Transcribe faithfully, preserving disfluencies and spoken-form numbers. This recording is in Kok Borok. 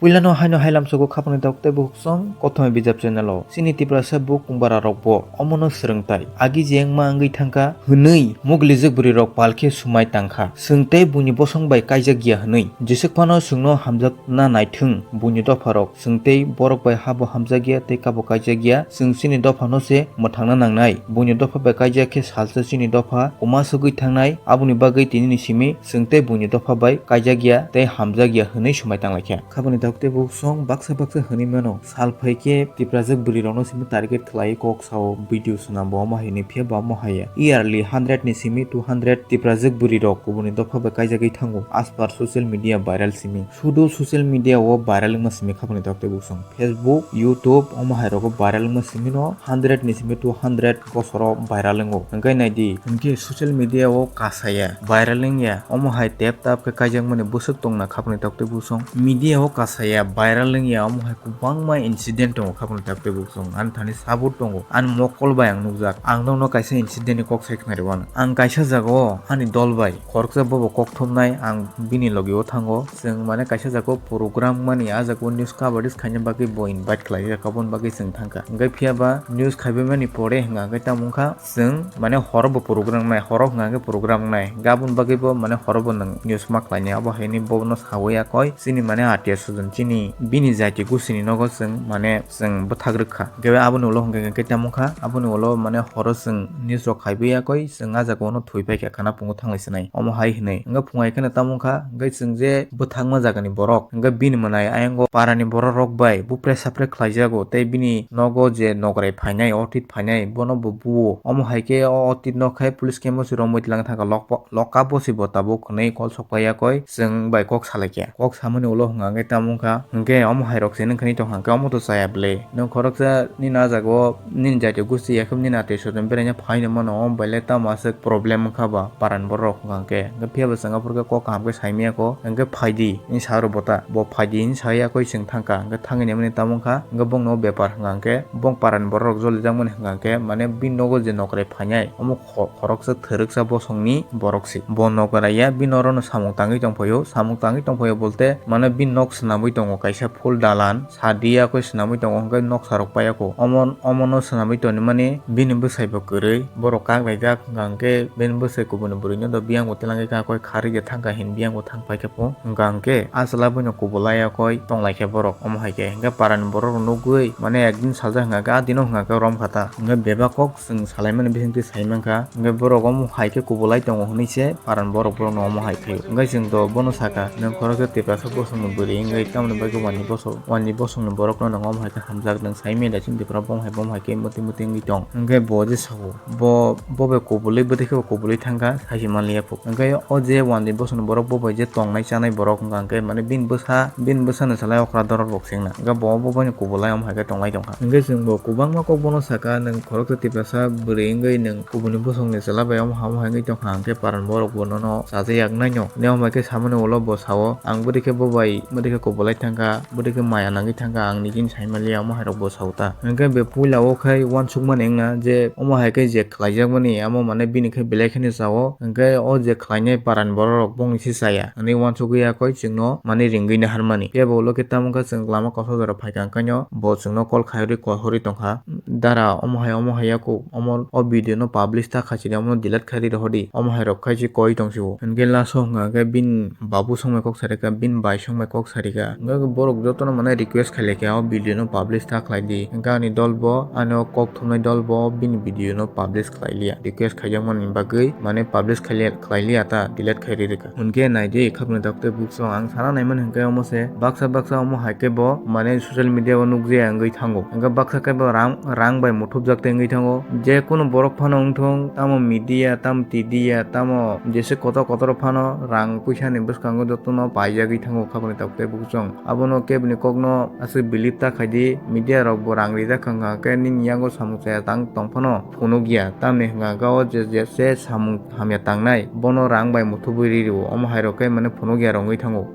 Puilano haino hailam sogo khapangni tok tei bukhuk song kothoma bijap channel o. Chini Tiprasa buk kungbararok bo omono swrwng tai. Agi je wngma wngwi thangkha hwnwi muglijwk bwrwirok pal khe sumai tangkha. Chwng tei buini bosong bai kaijak ya hwnwi. Jeswk phano chwngno hamjakna naithwng buini dopharok. Chwng tei borok bai habo hamjak ya tei kabo kaijak ya. Chwng chini dophano se mwthangna nangnai. Buini dopha bai kaijak khe salsa chini dopha kwma sogwi thangnai. Aboni bagwi tinini simi chwng tei buini dopha bai kaijak ya tei hamjak ya hwnwi sumai tanglaikha. Khaboni tok tei bukhuk song baksa baksa hwnwi mano. Sal phai khe Tiprajwk bwrwirokno simi target khlaiwi kok sao video swnam bo omo hai hwnwi phiya bo omo hai ya. Yearly hundred ni simi two hundred Tiprajwk bwrwirok kubuni dopha bai kaijagwi thango as per social media viral simi. Sudu social media o viral wngma simi khaboni tok tei bukhuk song. Facebook, YouTube, omo hai rogo viral wngma simi no hundred ni simi two hundred gosoro viral wngo. Hwnkhe naidi, hwnkhe social media o kasaya viral wngya, omo hai tep tap khe kaijakmani bwswk tongna khapni tok tei busong. Media o kasaya viral wngya, omo hai kwbangma incident tongo khapni tok tei busong. Ani thani sabut tongo, ani mokol bai ang nukjak. Ang nokno kaisa incident ni kok sai khna rw ano. Ang kaisa jaga o ani dol bai khoroksa bobo kok thumnai, ang bini logi o thango. Chwng mane kaisa jaga o program mani, ah jaga o news coverage khaina bagwi bo invite khlai jak, aboni bagwi chwng thangkha. Hwnkhe phiya ba news khaibai mani pore hwnka hwnkhe tamo wngkha chwng mane horo bo program nai, horo hwnka hwnkhe program nai. Hwnkhe aboni bagwi bo mane horo bo nwng news ma khlainai, abo haini bono sawi yakoi chini mane atiya sujon chini bini jati gusini nogo chwng mane chwng bwthak rwkha. Hwnkhe aboni ulo hwnkhe hwnkhe tamo wngkha, aboni ulo mane horo chwng news rok khaibai yakoi chwng ah jaga o no thwi paikha, khana pungo thanglai sinai, omo hai hinwi. Hwnkhe phung hai kheno tamo wngkha, hwnkhe chwng je bwthangma jagani borok, hwnkhe bini mwnai ayang o parani borok rok bai bupre sapre khlaijago, tei bini nogo je nokrai phainai, otit phainai, bono bo buo. Omo hai khe o otit no khai police camp o se romwi tlang thangkha, lokpa-, lock up o se bo tabuk hwnwi kol sok pai yakoi chwng bai kok salaikha. Kok samani ulo hwnka hwnkhe tamo wngkha, hwnkhe omo hai rok se nwng khani tongkha, hwnkhe omo to chaya bwle. Nwng khoroksa nini ah jaga o nini jati gusti ya khe nini atwi swjon beraina phaino mano, omo bai le tamo aswk problem wngkha ba paran borok hwnka hwnkhe. Hwnkhe phiya bo chwng aphuru khe kok kaham khe sai manya kho, hwnkhe phai di hinwi sa rw bota, bo phai di hinwi sa yakoi chwng thangkha, hwnkhe thangwi naimani tamo wngkha, hwnkhe bongno o bepar hwnka hwnkhe bong paran borok rok jolijakmani hwnka hwnkhe mane bini nogo je nokrai phainai omo kho-, khoroksa thwrwksa bosongni borok se. Bo nokrai ya bini orono samung tangwi tongphaio, samung tangwi tongphaio bolte mane bini nok swnamwi tongo kaisa full dalan. Sadi yakoi swnamwi tongo, hwnkhe noksa rok paiya kho. Omo, omono swnamwi tonwi mani bini bwsai bo kwrwi, borok kak laijak, hwnkha hwnkhe bini bwsai kubuni bwrwino do biyang bo twlangwi kakoi kharwi je thangkha hin biyang bo thang paikha pho. Hwnkha hwnkhe ah chwla boino kubulai yakoi tonglaikha borok, omo hai khe. Hwnkhe parani borok rok nugwi mane ekdin saljak hwnkha khe ah dino hwnkha khe romkha ta. Hwnkhe bebak kok chwng salaimani bisingtwi saimankha, hwnkhe borok omo hai khe kubulai tongo hwnwi se paran borok borokno omo hai khaio. Hwnkhe chwng to bono sakha, nwng khoroksa Tiprasa bosongni bwrwi wngwi tamoni bagwi wani bosong, wani bosongni borokno nwng omo hai khe hamjak, nwng saimanya da chini Tipra bom hai bom hai khe mwtwi mwtwi wngwi tong. Hwnkhe bo je sao, bo, bo bai kubulwi, bwtwi khe bo kubulwi thangkha, saisi manliya phuk. Hwnkhe o je wani bosongni borok bo bai je tongnai chanai borok wngkha hwnkhe mane bini bwsa, bini bwsano salai okra dorok rok sengna. Hwnkhe bo, bo bai kubulai omo hai khe tonglai tongkha. Hwnkhe chwng bo kwbangma kok bono sakha, nwng khoroksa Tiprasa bwrwi wngwi nwng kubuni bosongni chwla bai omo hai omo hai wngwi tongkha, hwnkhe paran borok bo nono chajakya wngnai no. Nini omo hai khe samani ulo bo sao, ang bwtwi khe bo bai, bwtwi khe kubulai thangkha, bwtwi khe maya nangwi thangkha, ang nijini saimanliya omo hai rok bo sao ta. Hwnkhe be puila o khai uansukmani wngna je omo hai khe je khlaijakmani, amo mane bini khe belai kheno sao, hwnkhe o je khlainai paran borok rok bongni se chaya hwnwi uansukwi yakoi chwngno mane ringwi naharmani. Phiya bo ulo khe tamo wngkha chwng lama kosa jora phaikha hwnkhe no bo chwngno call khai rwi kok hori tongkha. Dara omo hai omo hai ya kuk, omo o video no publish ta khaisidi, omo no delete khai rwi rohordi, omo hai rok khai se koi tong sio. Hwnkhe last o hwnka khe bini babu songbai kok sarikha, bini bai songbai kok sarikha. Hwnkhe borok jotono mane request khailai kha o video no publish ta khlai di. Hwnkhe ani dol bo, ani o kok thumnai dol bo bini video no publish khlai liya. Request khaijakmani bagwi mane publish khailiya, khlai liya ta, delete khai rwi rwkha. Hwnkhe nai di, khapni tok tei buksong ang sana naimani hwnkhe omo se baksa baksa omo hai khe bo mane social media o nukjaya wngwi thango. Hwnkhe baksa khe bo rang, rang bai muthupjak tei wngwi thango. Je kunu borok phano wngthung, tamo media, tamo T D ya, tamo jese kotor kotor phano rang puisa ni bwskango jotono paijagwi thango khapni tok tei buksong. Abono kebni kokno aswk believe ta khai di, media rok bo rang rijak wngkha khe nini yango samung chaya tang tong phano phunukya, tamni hwnkha khe o je, jese samung hamya tangnai, bono rang bai muthubwi ri rwo, omo hai rok khe mane phunukya rwngwi thango.